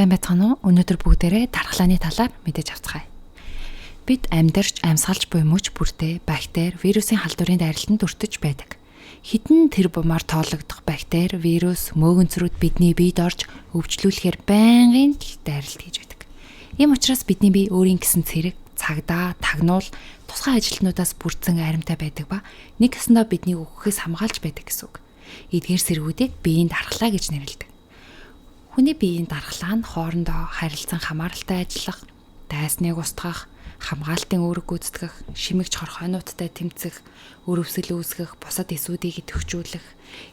Сайн байцгаана уу? Өнөөдөр бүгдээрээ дархлааны талаар мэдээж авцгаая. Бид амьдарч, амьсгалж буй мөч бүртээ бактери, вирусын халдварын дайралтанд өртөж байдаг. Хэдэн тэр бумаар тоологдох бактери, вирус, мөөгөнцрүүд бидний биед орж өвчлүүлэхээр байнгын л дайралт хийж байдаг. Ийм учраас бидний бие өөрийн гэсэн цэрэг, цагдаа, тагнуул, тусгай ажилтнуудаас бүрдсэн аримтай байдаг ба нэг ёсондоо биднийг үххээс хамгаалж байдаг гэсэн үг. Эдгээр сэргүүдийг биеийн дархлаа гэж нэрлэдэг. Хүний биеийн дархлаа нь хоорондоо харилцан хамааралтай ажиллах, дайсныг устгах, хамгаалтын үүрэг гүйцэтгэх, шимэгч хорхойнуудтай тэмцэх, өрөвсөл үүсгэх, бусад эсүүдийг идэвхжүүлэх,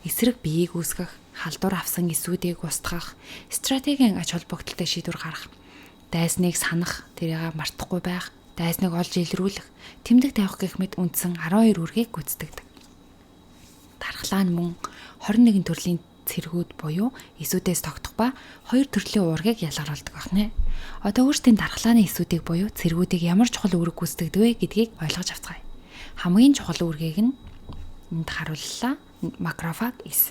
эсрэг биеийг үүсгэх, халдвар авсан эсүүдийг устгах, стратегийн ач холбогдолтой шийдвэр гаргах, дайсныг санах, тэрийг мартахгүй байх, дайсныг олж илрүүлэх, тэмдэг тавих гэх мэт үндсэн 12 үүргийг гүйцэтгэдэг. Дархлаа нь мөн 21 төрлийн цэргүүд буюу эсүүдээс тогтох ба хоёр төрлийн уургийг ялгаруулдаг байна. Одоо өөрсдийн дархлааны эсүүдийг буюу цэргүүдийг ямар чухал үүрэг гүйцэтгэдэг вэ гэдгийг ойлгож авцгаая. Хамгийн чухал үүргийг нь энд харууллаа. Макрофаг эс.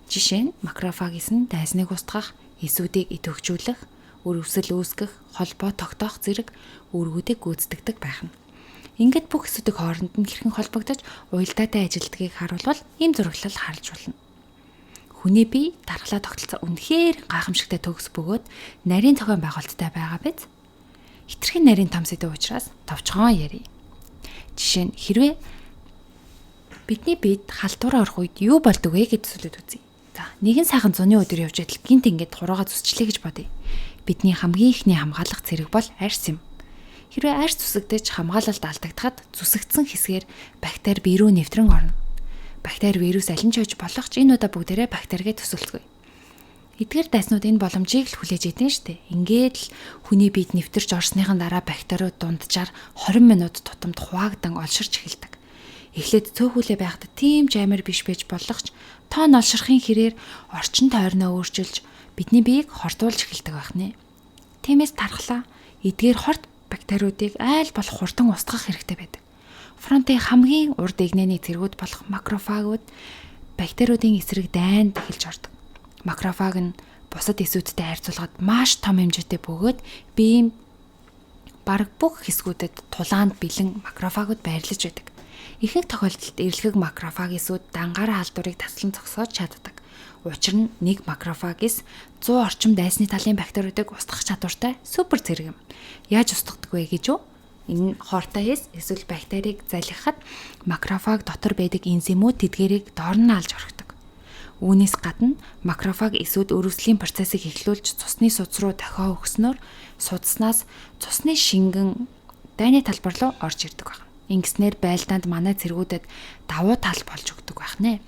Жишээ нь макрофаг эс нь дайсныг устгах, эсүүдийг идэвхжүүлэх, өрөвсөл үүсгэх, холбоо тогтоох зэрэг үүргүүдийг гүйцэтгэдэг байх нь. Ингээд бүх эсүүдийг хооронд нь хэрхэн холбогдож уялдаатай ажилдгийг харуулбал ийм зураглал харж болно. Хүний бие дархлаа тогтолцоо үнэхээр гайхамшигтай төгс бөгөөд нарийн зохион байгуулалттай байгаа биз? Хитрхийн нарийн том сэдэв учраас товчхон ярив. Жишээ нь хэрвээ бидний биед халдвар орох үед юу болдог вэ гэж төсөөлөд үзье. За, нэгэн сайхан зуны өдөр явж байтал гинт ингээд хурууга зүсчлээ гэж бодъё. Бидний хамгийн ихний хамгаалах зэрэг бол арьс юм. Хэрвээ арьс зүсэгдэж хамгаалалт алдагдахад зүсэгдсэн хэсгээр бактери бие рүү нэвтрэн орно. Бактери вирус аль нь ч байж болох ч энэ удаа бүгдээрээ бактеригээ төсөөлцгөөе. Эдгээр дайснууд энэ боломжийг л хүлээж идэв штэ. Ингээд л хүний биед нэвтэрч орсныхан дараа бактериуд дунджаар 20 минут тутамд хуваагдан олширч эхэлдэг. Эхлээд цөөхүүлээ байхдаа тийм ч амар биш байж болох ч тоон олширхын хэрээр орчин тойрноо өөрчилж бидний биеийг хортуулж эхэлдэг байх нэ. Тиймээс тархлаа эдгээр хорт бактериудыг айл болох хурдан устгах хэрэгтэй байдаг. Фронтын хамгийн урд эгнээний цэргүүд болох макрофагууд бактериудын эсрэг дайнд эхэлж ордог. Макрофаг нь бусад эсүүдтэй харьцуулахад маш том хэмжээтэй бөгөөд биеийн бараг бүх хэсгүүдэд тулаанд бэлэн макрофагууд байрлаж байдаг. Ихэнх тохиолдолд эрэлхэг макрофаг эсүүд дангаараа халдварыг таслан зогсоож чаддаг. Учир нь нэг макрофаг эс 100 орчим дайсны талын бактериудыг устгах чадвартай супер цэрэг юм. Яаж устгадаг вэ гэж үү? Энэ хортой эс эсвэл бактерийг залхихад макрофаг дотор байдаг энзимүүд тэдгэрийг доор нь алж орхидог. Үүнээс гадна макрофаг эсүүд өрөвслийн процессыг эхлүүлж цусны судас руу дохио өгснөөр судснаас цусны шингэн дайны талбар руу орж ирдэг байна. Ингэснээр байлдаанд манай цэргүүдэд давуу тал болж өгдөг байх нэ.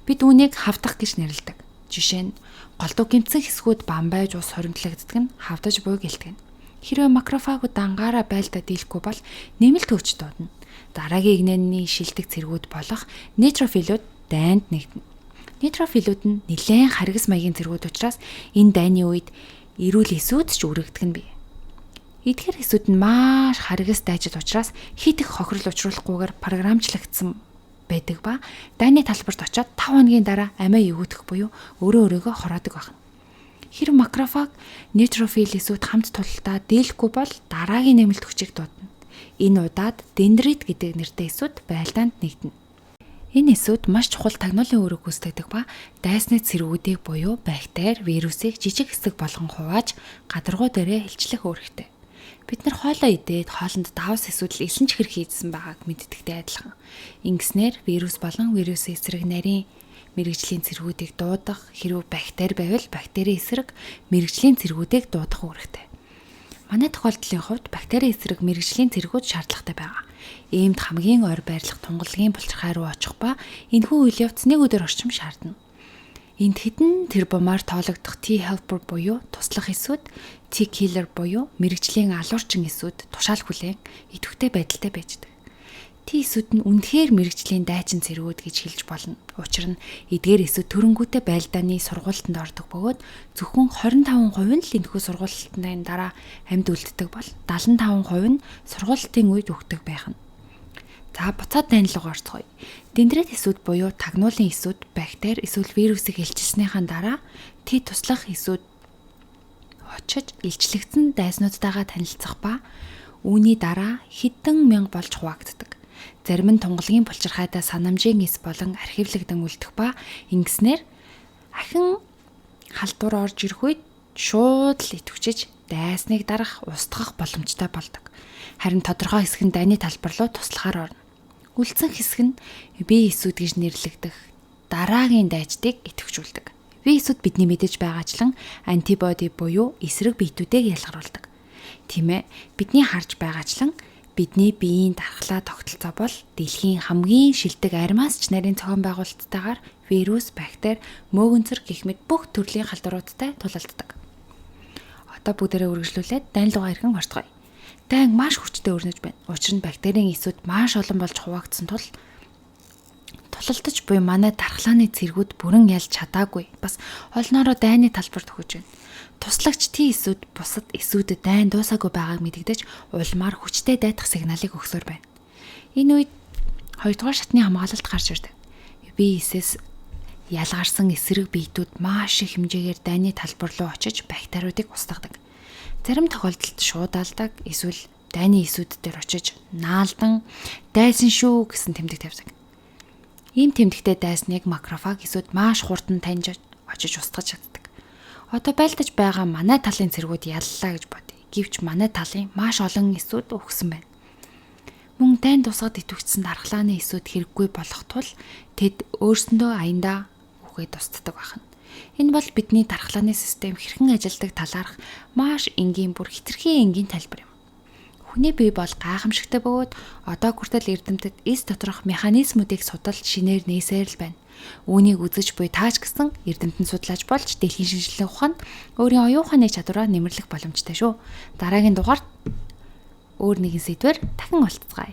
Бид үүнийг хавдах гэж нэрлэдэг. Жишээ нь голдуу гэмтсэн хэсгүүд бам байж ус хоримтлагддаг нь хавдаж буй гэлтгэн. Хэрвээ макрофагууд дангаараа байлдаа дийлэхгүй бол нэмэлт хөгж дуудана. Дараагийн эгнээний шилдэг цэргүүд болох нейтрофилүүд дайнд нэгдэнэ. Нейтрофилүүд нь нэлээн харгас маягийн цэргүүд учраас энэ дайны үед эрүүл эсүүд ч үрэгдэх нь бий. Эдгээр эсүүд нь маш харгас дайчид учраас хит их хохирол учруулахгүйгээр програмчлагдсан байдаг ба дайны талбарт очиод 5 хоногийн дараа амиа өвөтөх буюу өөрөө өөрийгөө хороодог байна. Хэрв макрофаг нейтрофил эсүүд хамт тулалдаа дийлэхгүй бол дараагийн нэмэлт хүчийг дуудана. Энэ удаад дендрит гэдэг нэртэй эсүүд байлдаанд нэгдэнэ. Энэ эсүүд маш чухал тагнуулын үүрэг гүйцэтгэдэг ба дайсны цэргүүдийг буюу бактери, вирусыг жижиг хэсэг болгон хувааж гадаргуу дээрээ хилчлэх үүрэгтэй. Бид нар хоолоо идээд хоолнд давс эсвэл элсэн чихэр хийжсэн байгааг мэддэгтэй адилхан. Ингэснээр вирус болон вирусын эсрэг нарийн мэрэгжлийн цэргүүдийг дуудах, хэрвээ бактери байвал бактерийн эсрэг мэрэгжлийн цэргүүдийг дуудах үүрэгтэй. Манай тохиолдлын хувьд бактерийн эсрэг мэрэгжлийн цэргүүд шаардлагатай байгаа. Иймд хамгийн ойр байрлах тунгалгийн булчирхай руу очих ба энэхүү үйл явц нэг өдөр орчим шаардна. Энд хэдэн тэрбумаар тоологдох T helper буюу туслах эсүүд, T killer буюу мэрэгжлийн алуурчин эсүүд тушаал хүлээн идэвхтэй байдалтай байждаг. T эсүүд нь үнэхээр мэрэгжлийн дайчин цэргүүд гэж хэлж болно. Учир нь эдгээр эсүүд төрөнгүүтээ байлдааны сургуультанд ордог бөгөөд зөвхөн 25% нь л энэхүү сургуультын дараа амьд үлддэг бол 75% нь сургуультын үед өгдөг байх нь. За буцаад дайнлага орцгоё. Дендрит эсүүд буюу тагнуулын эсүүд бактери эсвэл вирусыг илчилснийхаа дараа Т туслах эсүүд очиж илчлэгдсэн дайснуудтайгаа танилцах ба үүний дараа хэдэн мянга болж хуваагддаг. Зарим нь тунгалгийн булчирхайдаа санамжийн эс болон архивлагдан үлдэх ба ингэснээр ахин халдвар орж ирэх үед шууд л идэвхжиж дайсныг дарах, устгах боломжтой болдог. Харин тодорхой хэсэг нь дайны талбар руу туслахаар орно. Үлдсэн хэсэг нь бие эсүүд гэж нэрлэгдэх дараагийн дайчдыг идэвхжүүлдэг. Бие эсүүд бидний мэдэж байгаачлан антибоди буюу эсрэг биетүүдийг ялгаруулдаг. Тийм ээ, бидний харж байгаачлан бидний биеийн дархлаа тогтолцоо бол дэлхийн хамгийн шилдэг армаас ч нарийн зохион байгуулалттайгаар вирус, бактери, мөөгөнцөр гэх мэт бүх төрлийн халдваруудтай тулалддаг. Одоо бүгдээрээ үргэлжлүүлээд дайн лугаа хэрхэн орцгоё. Дайн маш хүчтэй өрнөж байна. Учир нь бактерийн эсүүд маш олон болж хуваагдсан тул тулалдаж буй манай дархлааны цэргүүд бүрэн ялж чадаагүй. Бас олноороо дайны талбар төхөж байна. Туслагч Т эсүүд бусад эсүүдэд дайн дуусаагүй байгааг мэдэгдэж улмаар хүчтэй дайдах сигналыг өгсөөр байна. Энэ үед хоёрдугаар шатны хамгаалалт гарч ирдэг. Бие эсээс ялгарсан эсрэг биетүүд маш их хэмжээгээр дайны талбар руу очиж бактериудыг устгадаг. Зарим тохиолдолд шууд алдаг эсвэл дайны эсүүд дээр очиж наалдан дайсан шүү гэсэн тэмдэг тавьдаг. Ийм тэмдэгтэй дайсныг макрофаг эсүүд маш хурдан таньж очиж устгаж чаддаг. Одоо байлдаж байгаа манай талын цэргүүд яллаа гэж бодъё. Гэвч манай талын маш олон эсүүд үхсэн байна. Мөн дайн тусгад идэвхжсэн дархлааны эсүүд хэрэггүй болох тул тэд өөрсөндөө аяндаа үхээд устдаг байна. Энэ бол бидний дархлааны систем хэрхэн ажилладаг талаарх маш энгийн бүр хэтэрхий энгийн тайлбар юм. Хүний бие бол гайхамшигтай бөгөөд одоо хүртэл эрдэмтэд эс доторх механизмуудыг судалж шинээр нээсээр л байна. Үүнийг үзэж буй тааж гэсэн эрдэмтэн судлаач болж дэлхийн шинжилгээ ухаанд өөрийн оюун ухааны чадвараа нэмэрлэх боломжтой шүү. Дараагийн дугаард өөр нэгэн сэдвээр дахин уулзцгаая.